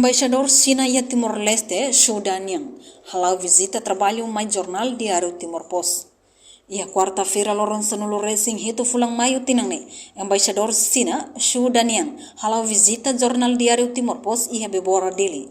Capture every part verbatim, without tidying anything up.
Embaixadór Xina iha Timor-Leste, Xu Danian, hala'o vizita traballu mai jornál diáriu Timor Post. Iha kuarta-feira, loron sanulu resin hitu fulan Maiu tinan ne'e, Embaixadór Xina, Xu Danian, hala'o vizita jornál diáriu Timor Post iha Bebora, Dili.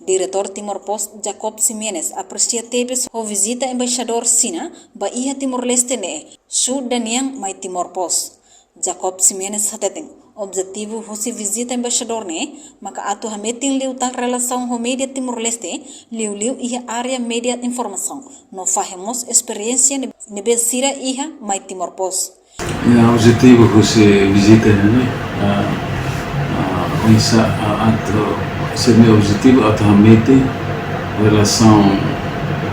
Diretór Timor Post, Jacob Ximenes, apresia tebes ho vizita Embaixadór Xina ba iha Timor-Leste ne'e, Xu Danian mai Timor Post. Jacob Ximenes hateten, objetivu husi vizita embaixadór ne'e maka atu hametin liután relasaun ho média Timor-Leste, liuliu iha área média informasaun, no fahe mós esperiénsia ne'ebé sira iha mai Timor Post. Ya, objetivu husi vizita ne'e, ah, ah, oinsá, ah, atu, sira-nia objetivu atu hametin relasaun,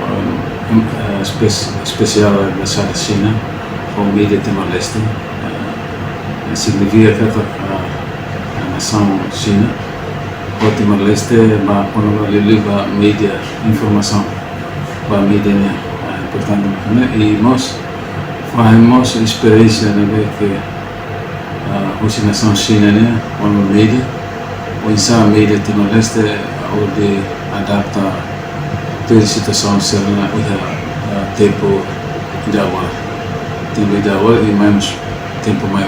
ah, em-, eh, espe-, espesiál Embaixada Xina ho média Timor-Leste, eh, signifika katak, ah, nasaun Xina ho Timor-Leste ba, kona-ba liuliu ba média informasaun, ba média ne'e, ah, importante, ne'e, i mós, fahe mós esperiénsia ne'ebé ke, ah, husi nasaun Xina ne'e, kona-ba média, oinsá média Timor-Leste hodi adapta tuir situasaun sira-ne'e iha, ah, tempu ida agora. Tempu ida agora i mai mós tempu mai.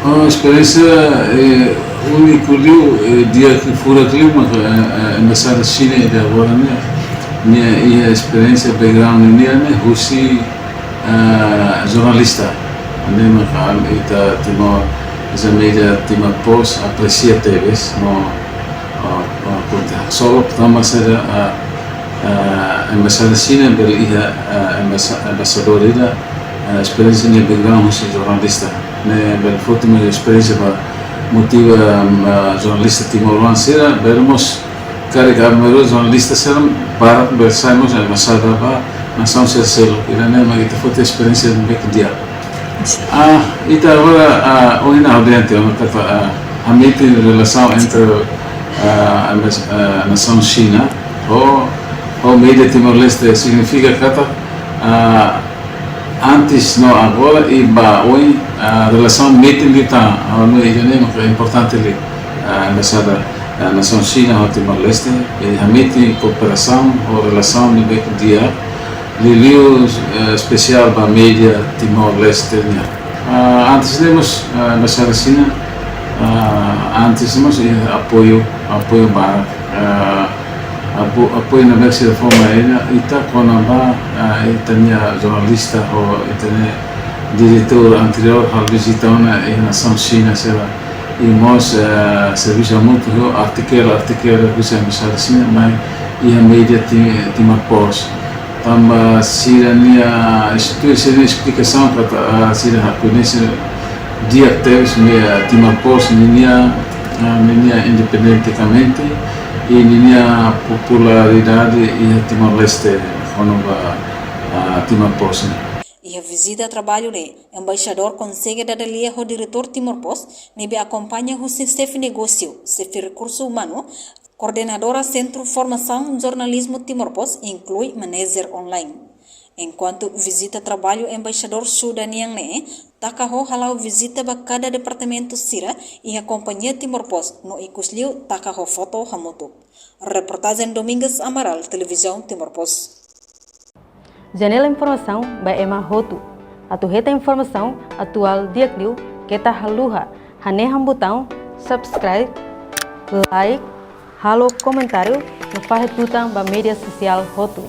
Ah, esperiénsia, eh, úniku liu, eh, di'ak liu, furak liu, maka, eh, eh, Embaixada Xina ida agora ne'e, nia iha esperiénsia, background nian ne'e husi, ah, jornalista. Ne'e maka ita Timor, ita média Timor Post apresia tebes, no, ah, ah, konta solo pertama saja, ah, ah, Embaixada Xina bele iha, ah, embaixadór ida, ah, esperiénsia nia background husi jornalista. Ne'e bele foti mai esperiénsia ba motiva, ah, jornalista timoroan sira, bele mós karik abre jornalista sira barak bele sai mós embaixada ba nasaun sira seluk. Ida-ne'e mak ita foti esperiénsia ne'ebé ke di'ak. Ah, ita agora, ah, ohin ha'u dehan tiha ona katak, ah, hametin relasaun entre, ah, embas-, ah, nasaun Xina ho, ho média Timor-Leste signifika katak, ah, antes no agora i ba oin, ah, relasaun metin liután, ah, no ida-ne'e maka importante liu, ah, embaixada, ah, nasaun Xina ho Timor-Leste, i hametin kooperasaun ho relasaun ne'ebé ke di'ak, liuliu, eh, espesiál ba média Timor-Leste nian. Ah, antes ne'e mós, ah, Embaixada Xina, ah, antes ne'e mós, eh, apoiu, apoiu barak, ah, apo-, apoiu ne'ebé sira fó mai ita, ita kona-ba, ah, ita-nia jornalista ho ita-nia diretór anteriór halo vizita ona iha nasaun Xina sira. I mós, eh, servisu hamutuk ho artikelu, artikelu husi Embaixada Xina mai iha média Ti-, Timor Post. Tanba sira-nia, es-, tuir sira-nia esplikasaun katak, ah, sira rekoñese di'ak tebes média Timor Post ninia, ah, ninia independentemente i ninia popularidade iha Timor-Leste, kona-ba, ah, Timor Post ne'e. Iha vizita traballu ne'e, embaixadór konsege dada lia ho diretór Timor Post, ne'ebé akompaña husi xefe negósiu, xefe rekursu umanu, koordenadora Sentru Formasaun Jornalizmu Timor Post, inklui manajer online. Enkuantu vizita traballu embaixadór Xu Danian ne'e, taka ho hala'o vizita ba kada departamentu sira iha kompañia Timor Post, no ikusliu taka ho foto hamutuk. Reportajen Domingas Amaral, Televizaun Timor Post. Janela informasaun ba ema hotu. Atu hetan informasaun atuál di'ak liu, keta haluha hanehan butaun subscribe, like, halo komentáriu, no fahe tutan ba média sosiál hotu.